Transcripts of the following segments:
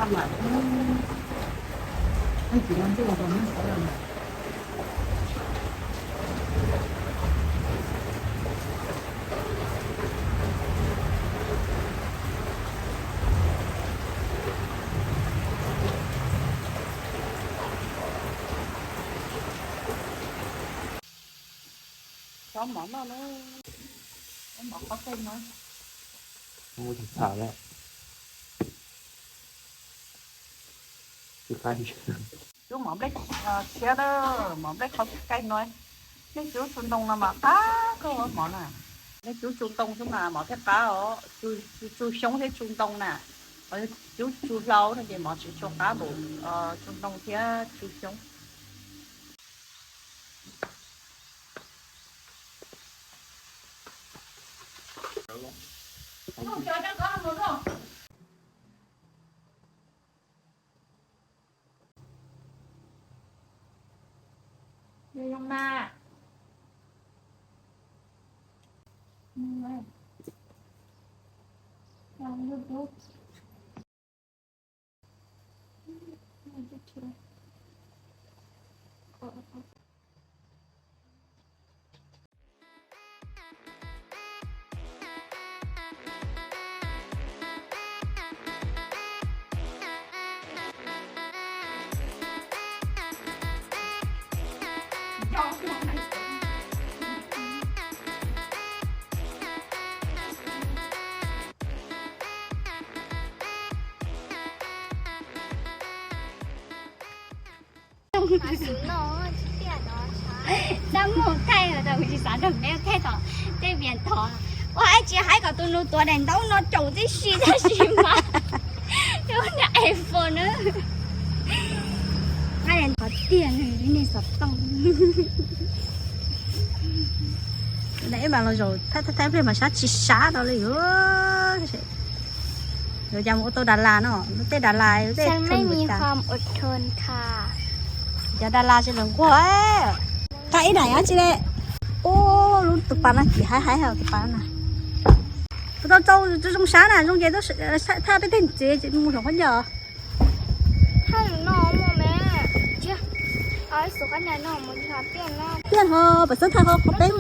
Cov mov no na, cov mov qhov tej no. Ua txhav lawm. Cub mov nplej tshiab na, mov nplej qhov kai no. Nej cub tsu ntoo no mas qab kawg mov na. Nej cub tsu ntoo xwb mas mov thiaj qab os. Tsu xyoob thiab tsu ntoo na. Cub tsu hlau no ces mov tsis tshua qab npaum tsu ntoo thiab tsu xyoob. Dab muag thaij os, kuv tsis xav nrog neb thaij tom tej vias thov. Ua ib tsis hais kom tus nus tuav daim ntaub no caum tib si tab sis mas tus niag iPhone na. Qhov tiag ne xov tooj. Ib mas los zaum thaij thaij pliag mas sab tsis sab tau li. Yuav cas mus ua tau Dalas no, lub teb Dalas, lub teb Dalas. Cov Dalas tsis lawv nquag. Thaij ib daim tsi le. Ub, lub tus pas no kim haiv haiv tus pas na. Tau tau zoo sab na, zoo ces thaj peb tej txiv mus hloov qhov ncauj. Tiaj ho pam xab thaj ho qhov peb.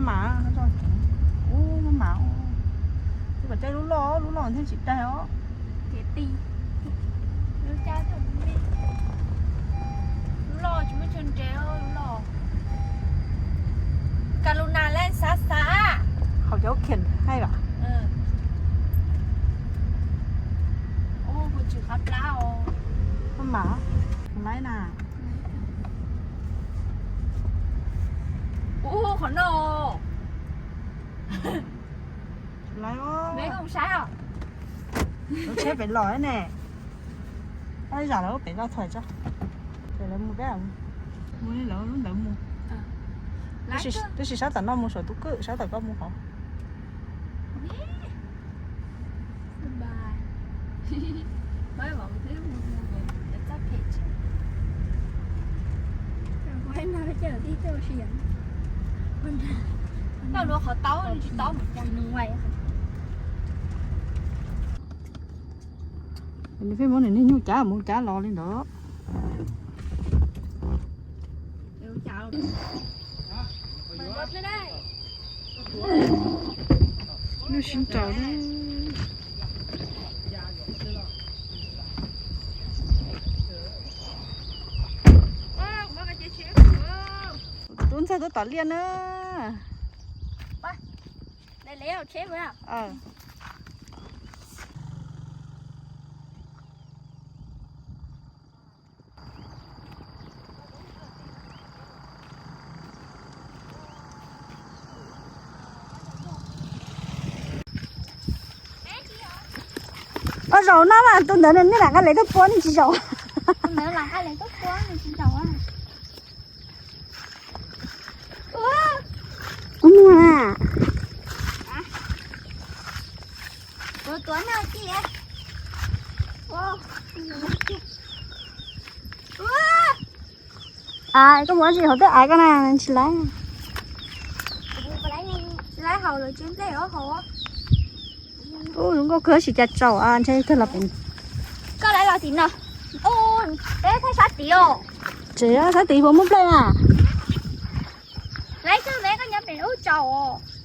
Maj mam, ub, maj mam, tus kom caij lub loj, lub loj thiaj tsis daig os. Lub loj tsis muaj chaw nres, lub loj. Ka lu nas lej xav xav. Hauv cov khiam hais los. Maj mam, laib na. Ub, qhov no. Laib os. Lub tsheb pem los ne. Ab, zam lawv pem los txhais tso. Ces lawv mus peb, mus li lawv lub ntawd mus. Tab sis sab tom no mus saum tus kwj, sab tom koj mus hov. Tau luag qhov taub tsis taub. Nws pheej muab nws niag nyuj cav mus cav los li ntawd. Nyuj sib nraus. Tub ntxawg tuaj tom liaj na. Ua zaum no mas tus ntawd nej lam nqa lem tuaj pua nej tsis zaum. Kuv muag na. Tuav tuav no cia. Koj mus ua tsi hauv tej av koj na, tsis laib. Ub, zoo nkauj kawg, sim cas tsaus ntshe kawg los pem. Koj laib los tim no. Peb thaij sab tid os. Tsev sab tid puas muaj nplej na?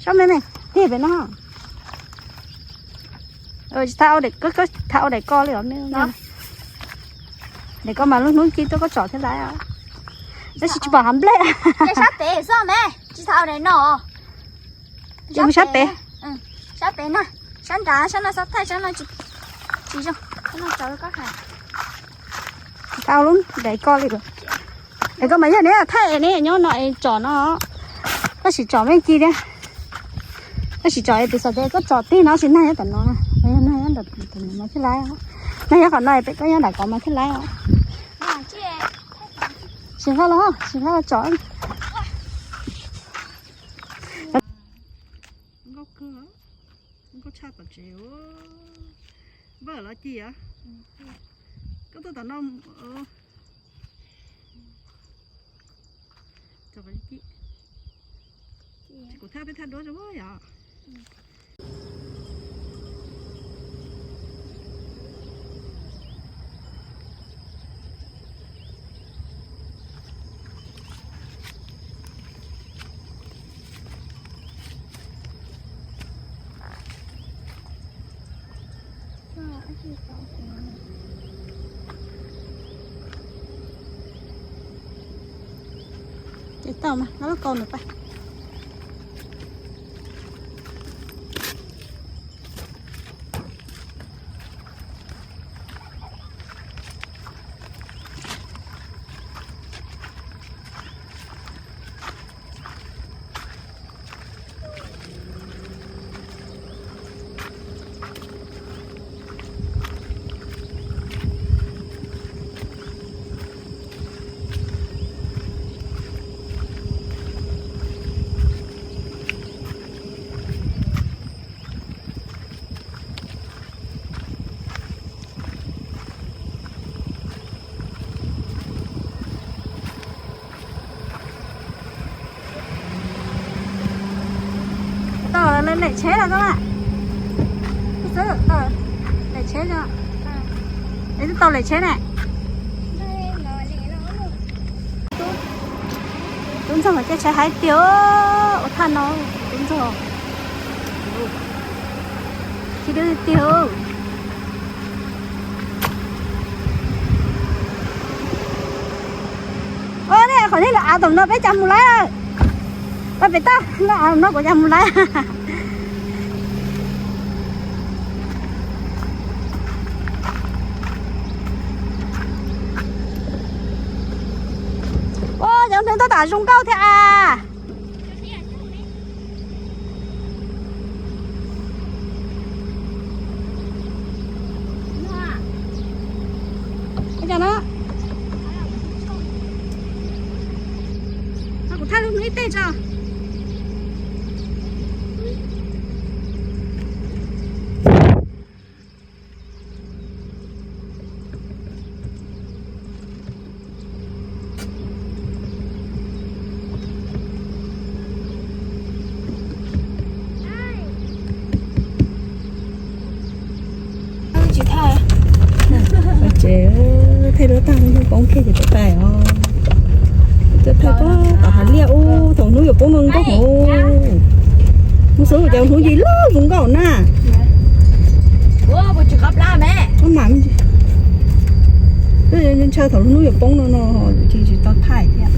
Sab me me, tig pem no. Tsis thaij ua daim ko li os me. Daim ko mas lub hnub ci tuaj koj tsom thiaj laib. Tab sis tsis pom hav nplej. Sab pem xwb me, tsis thaij ua daim no. Sab pem, sab pem na, sab nrad, sab no txhob thaij, sab no tsis zoo, sab no tso rau koj hais. Thaij lub daim ko li. Es koj mas yog neb thaij es neb nyob no es tsom no, tab sis tsom me ci thiab. Tab sis tsom es tus xav tias koj tsom tib no sis nag nyob tom no, nag nyob tom no thiaj laib, nag nyob qhov no pem koj nyob nram ko mas thiaj laib. Sim nqa los, sim nqa los tsom. Nkauj kawg, nkauj tshaj tom tsev. Npawj los ci os. Koj tuaj tom no. Kuv thaj peb thaj duab zoo yom. Ces tau mas, nqa lub kaus nws pais. Tau lem tsheb los koj mas. Xwb, tau lem tsheb os. Es twb tau lem tsheb ne. Tub ntxawg mas caij tsheb haib tiag, ua thaj no, tub ntxawg. Tsis dub tiag. Ua ne, qhov nej lawv av tom no peb cas mus laib. Pab pem toj, lawv av no kuv cas mus laib. Ua cov ntawd tab tom zoo nkauj thiab a. Kuv thaj lub hnub ib teg tso. Tsis thaij. Ces thaij duab tag hnub poob kiag ces peb pais os. Tuaj thaij tom hav liaj ub, thaum hnub yuav poob no nkauj heev. Hnub xub ces hnub yim loj zoo nkauj na. Ntshaw thaum hnub yuav poob no no ces tsis tau thaij thiab.